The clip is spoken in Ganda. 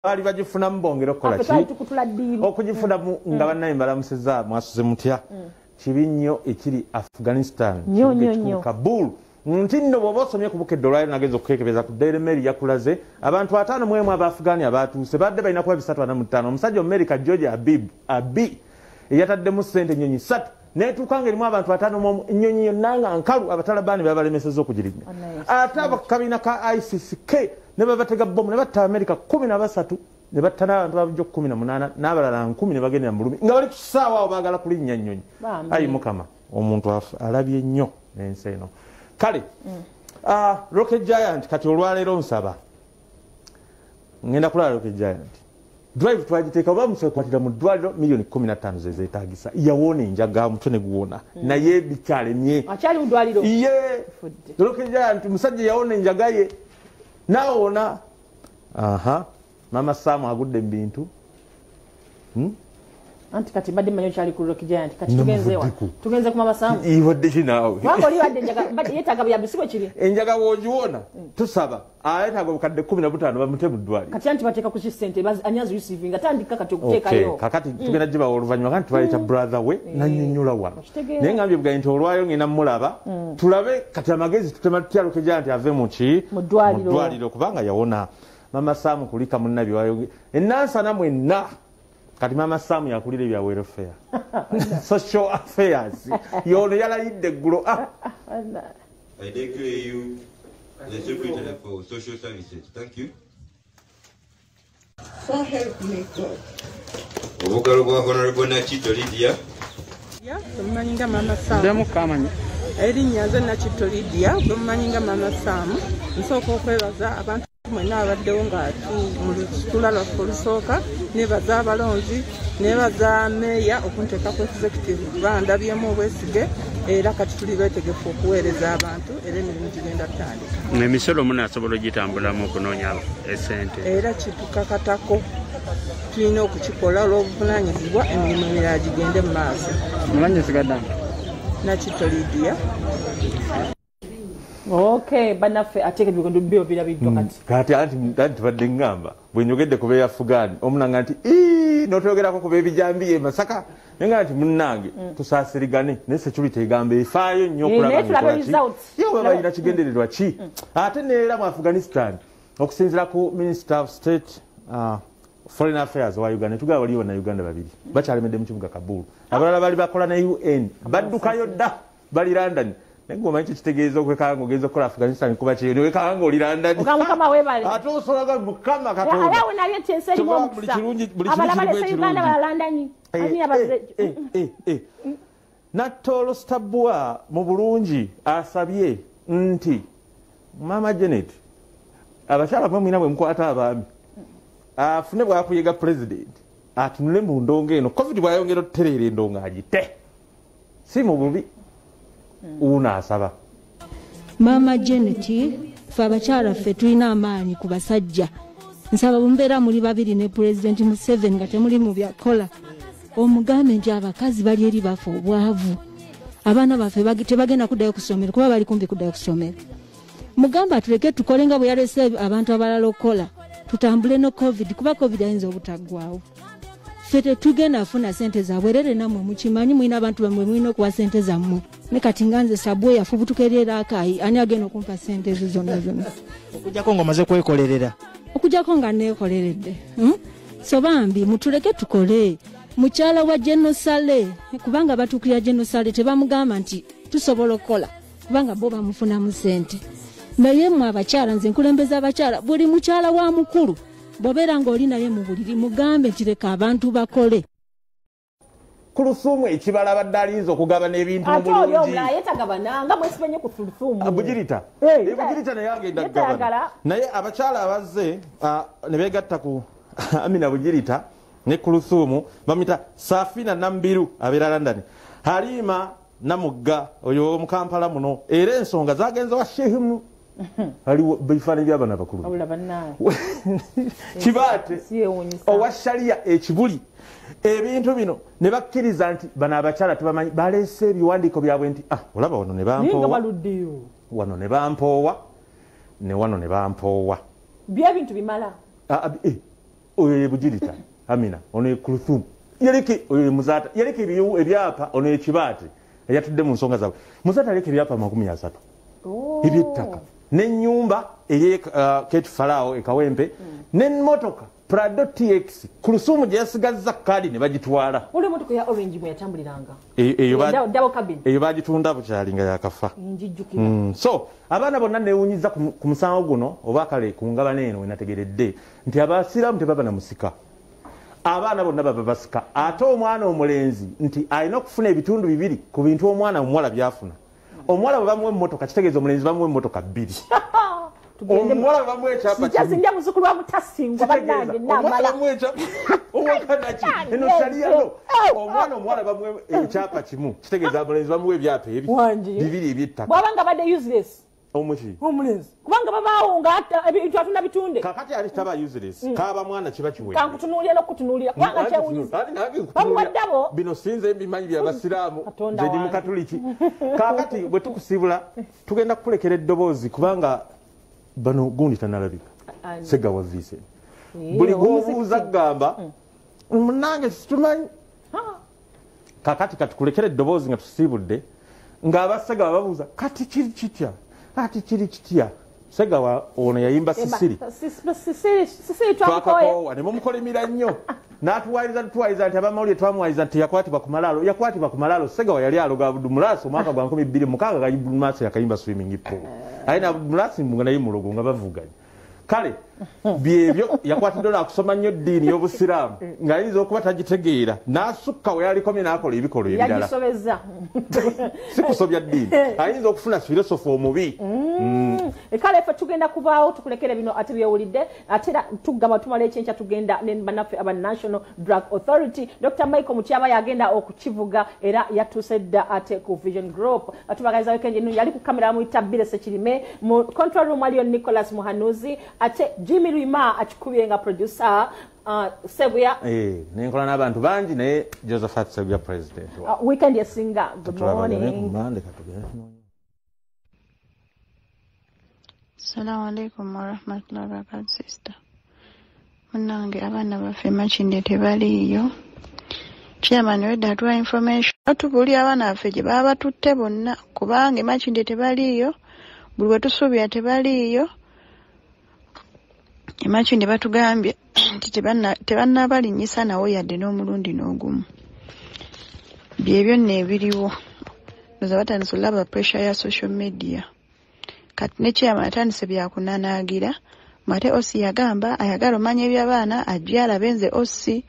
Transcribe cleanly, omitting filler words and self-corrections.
Abaali bagifunamu bongera okukola Affe ki? Twali tukutula ddiiru. Okugifunamu nga bannaye mbalamusizza, mwasuze mutya? Kibi nnyo ekiri Afghanistan, Nnyo, kibuga nnyo, ekikulu nnyo. Kabul. Nti nno bw'oba osomye ku Bukedde olwaleero, nagenza okukekebeza ku Daily Mail, yakulaze abantu 51 Abaafugani abaatuuse badde balina kuba 345. Omusajja Omumerika George Abib Abi eyataddemu ssente, ennyonyi ssatu netuuka nga erimu abantu 51, ennyonyi yonna nga nkalu, Abatalabaani babalemesezza okugirinnya. Ate abakabiina ka ISIS-K ne babatega bomu ne batta Amerika 13, ne batta n'abantu babulijjo 18 n'abalala 1000, ne bagendera mu bulumi nga bali ku kisaawa awo baagala kulinnya nnyonyi. Bambi. Ayi Mukama, omuntu alabye nnyo n'ensi eno. Kale Rocket Giant, kati olwaleero nsaba ngenda kulaba Rocket Giant. Drive twagiteeka oba musokwatira mu ddwaliro, miliyoni 15 zezeetagisa. Yawoona enjaga, omutwe ne guwona, naye bikyalemye. Akyali mu ddwaliro? Ye. Fudde. Rocket Giant, musajja yawona enjaga ye nawona. Aha, Mama Saamu agudde mu bintu. Anti kati mbadde mmanyi okyali ku Rock Giant, kati tugenze wa? Namuvuddeko. Tugenze ku Mama Sam. Iwadde ki naawe? Kubanga oli badde enjaga yeetaaga buyambi, si bwe kiri? Enjaga bw'ogiwona, tusaba ayetaaga obukadde 15 bamute mu ddwaliro. Kati anti bateeka ku kisente, ani azireceivinga? Tandika kati Okay, okuteekayo. Kakati tugenda gibawa oluvannyuma, kandi twaleeta brother we nannyonnyola wano. Okitegeera. Naye ngambye bugaye nti olwayo ngenda mulaba, tulabe kati amagezi tutema tutya Rocket Giant ave mu ki? Mu ddwaliro. Mu ddwaliro, kubanga yawona. Mama Saamu, kulika munnabi wayo enansana mwenna. Kati Mama Saamu yakulira ebya welfare, social affairs, yono yalayidde eggulo, ah. I declare you the Secretary for Social Services. Thank you. So help me God. Obugalo bwa Honorable Nakitto Lydia. Ya, gwe nga Mama Sam. Ddemu kamanyi. Erinnya nze Nakitto Lydia, gwe mumanyi nga Mama Sam. Nsooka okwebaza abantu mwenna abaddewo nga mu lutuula lwaffe olusooka. Nebaza abalonzi, nebaza meeya okunteeka ku executive, kuba ndabyemu obwesige, era kati tuli beetegefu okuweereza abantu, era emirimu gigenda tutandika. Emisolo munaasobola ogitambulamu okunoonya esente? Era kitukakatako, tulina okukikola olw'obuvunaanyizibwa, emirimu emirala gigende mu maaso. Mumanyi sigadda. Nakitto Lydia. Okay, bannaffe, ate ebyo byo birabiddwa kati. Kati anti tubadde ŋŋamba bwe njogedde ku beeyafugaani, omunanga nti, "Ii, n'otwogerako ku beebijambiya e Masaka," naye nga nti munnange tusaasirigane, naye security egamba efaayo nnyo Eh, okulaba naye tulabe ng'ekola ki. results. Ye oba balina kigendererwa ki? Ate neera mu Afghanistan, okusinziira ku Minister of State Foreign Affairs wa Uganda, tugaba waliyo Bannayuganda babiri bakyalemedde mu kibuga Kabul. Abalala bali bakola ne UN baddukayo dda, bali London. Naye gwe omanyi kyekitegeeza okwekanga nga ogenza okukola Afghanistan kuba kyeyo, newekanga nga oli London? Oga Mukama weebale. Ate osolaga Mukama Era Katonda. awo nabyo nti ensi erimu Kyova omukisa. buli Abalala kimu balese kirimu Uganda, ekirungi. balalandanyi. Ani abaze? Eh. Natolo Stabua mu bulungi asabye nti Mama Janet, abakyala mwe mwina bwe mukwata abaami, afune bwakuyega President atunule mu ndongo eno. COVID bwayongera otutereera, endongo agite si mu bubi. Wuuno asaba. Maama Janet, fe abakyala ffe tulina amaanyi ku basajja. Nsaba bwe muli babiri ne Pulezidenti Museveni nga temuli mu byakola, omugambe nti abakazi bali eri bafe obwavu, abaana baffe tebagenda kuddayo ku ssomero kuba bali kumpi kuddayo ku ssomero. Mugambe atuleke tukole nga bwe yalese abantu abalala okukola, tutambule ne COVID, kuba COVID ayinza obutaggwawo. Ffe tetugenda funa sente zaabwe erere, nammwe mukimanyi, mulina abantu bammwe mulina okuwa sente zammwe. Ne kati nga nze Sabwe yafubutuka eri erakayi, ani agenda okumpa sente ezo zonna zonna? Okujjako ng'omaze kwekolerera. Okujjako nga neekoleredde, So bambi mutuleke tukole. Mukyala wa Genosale, kubanga batuukirira Genosale, tebamugamba nti tusobola okukola, kubanga bo bamufunamu sente. Naye mmwe abakyala, nze nkulembeza abakyala, buli mukyala wa mukulu bw'obeera ng'oli naye mu buliri, mugambe nti leka abantu bakole. Kulusuumu ekibala abadde alinza okugabana ebintu mu Ate oli bulungi. omulala yetagabana nga mwesibe nnyo ku Kulusuumu. Ah, Bugirita. Eh, Bugirita naye agenda yetagala. kugabana, naye abakyala abazze ne begatta ku Amina Bugirita ne Kulusuumu bamuyita Safina Nambiru, abeera London, Halima Namugga oyo mu Kampala muno. Era ensonga zagenze wa Shehimu, aliwo bifaananyi by'abaana abakulu. Wabula bannange. Kibaate. Si yeewuunyisa. Owa sharia ekibuli ebintu bino ne bakkiriza nti bano abakyala tubamanyi, baleese ebiwandiiko byabwe nti, ah, olaba wano ne Naye nga bampoowa, baluddeyo. Wano ne bampoowa, ne wano ne bampoowa. Byebintu bimala. Ah, ah, eh. Oyo ye Bugirita Amina, ono ye Kulthum, yereke oyo ye Muzaata, yereke ebyapa, ono ye Kibaate eyatudde mu nsonga zaabwe. Muzaata aleka ebyapa 30 ebyettaka n'ennyumba eye Kate Farao e Kawempe, n'emmotoka Prado TX Kulthum gye yasigazza kaadi ne bagitwala. Waliwo emmotoka ya orange mwe yatambuliranga. Eyo Double cabin. Eyo bagitunda bukyalinga yakafa. Njijjukira. So abaana bonna newunyiza ku musango guno, oba kale ku ngabana eno wenategeredde nti abasiraamu tebaba na musika, abaana bonna baba basika, ate omwana omulenzi nti alina okufuna ebitundu 2 ku bintu omwana omuwala byafuna. Omuwala bwe bamuwa emmotoka, kitegeeza omulenzi bamuwa emmotoka 2. Omuwala bamuwa ekyapa Sijja kimu. Sinja muzukulu wa Mutasingwa Kitegeeza, bannange omwana namala. bamuwa ekyapa owakanaki eno sharia no, omwana omuwala bamuwa ekyapa kimu, kitegeeza omulenzi bamuwa ebyapa ebi Wangi. 2 ebyettaka. Bw'aba nga badde useless. Omuki? Omulenzi, kubanga babaawo nga ebintu atunda bitunde. Kakati ali taba useless, kaba mwana kiba kiwedde. Kankutunuulira n'okutunuulira kubanga kyewunyisa. Ati nange nkutunuulira. Bamuwadde abo. Bino sinze mbimanyi byabasiraamu, Katonda nze ndi wange. mukatuliki. Kakati bwe tukusiibula tugenda kukulekera eddoboozi, kubanga bano gundi tanalabika. Ani? Segawa Vincent, Eh, buli omuziki. gwobuuza gamba munange situmanyi. Kakati katukulekera eddoboozi nga tusiibudde, ng'abasegawa babuuza kati kiri kitya, ati kiri kitya. Segawa ono yayimba Sisiri. Sisiri, Sisiri twamukoye. Twakakoowa ne mumukolimira nnyo n'atuwayiriza, tutuwayiriza nti abamawulire twamuwayiriza nti yakwatibwa ku malaalo. Yakwatibwa ku malaalo? Segawa yali aloga Abudumulasi omwaka gwa 2006, Abudumulasi yakayimba swimming pool, aye Abudumulasi nga naye mulogo nga bavuganya. Kale byebyo, yakwatiddwa lwakusoma nnyo ddiini y'obusiraamu ng'ayinza okuba tagitegeera, n'asukka we yalikomye n'akola ebikolwa ebirala. Yagisobeza. Si kusobya ddiini, ayinza okufuna filosofa omubi. Kale ffe tugenda kubaawo tukulekere bino ate byewulidde, ate era tugamba tumala ekyenkya tugenda ne bannaffe aba National Drug Authority. Dr Michael Mutyaba yagenda okukivuga era yatuuse dda ate ku Vision Group. Tubagaliza weekend ennungi. Yali ku kamera amuyita Birese Kirime, mu control room aliyo Nicholas Muhanuzi, ate Jimmy Lwima akikubye nga producer, Seguya. Eh, nenkola n'abantu bangi, naye Josephat Seguya president. Weekend esinga. Good Tulabagane ku morning. Mande, katugende. Assalamu alaikum warahmatullahi wabarakatuh, sister. Munnange, abaana baffe Makindye tebaliiyo. Chairman wedda atuwa information, tubuulira abaana baffe gye baba batutte bonna, kubanga e Makindye tebaliiyo, buli we tusuubira tebaliiyo. E Makindye batugambye nti tebannabalinnyisa nawo yadde n'omulundi n'ogumu. Byebyo nno ebiriwo. Ndowooza batandise olaba pressure ya social media. Kati ne chairman atandise byakunanaagira, ate OC yagamba ayagala omanya eby'abaana ajje alabe nze OC.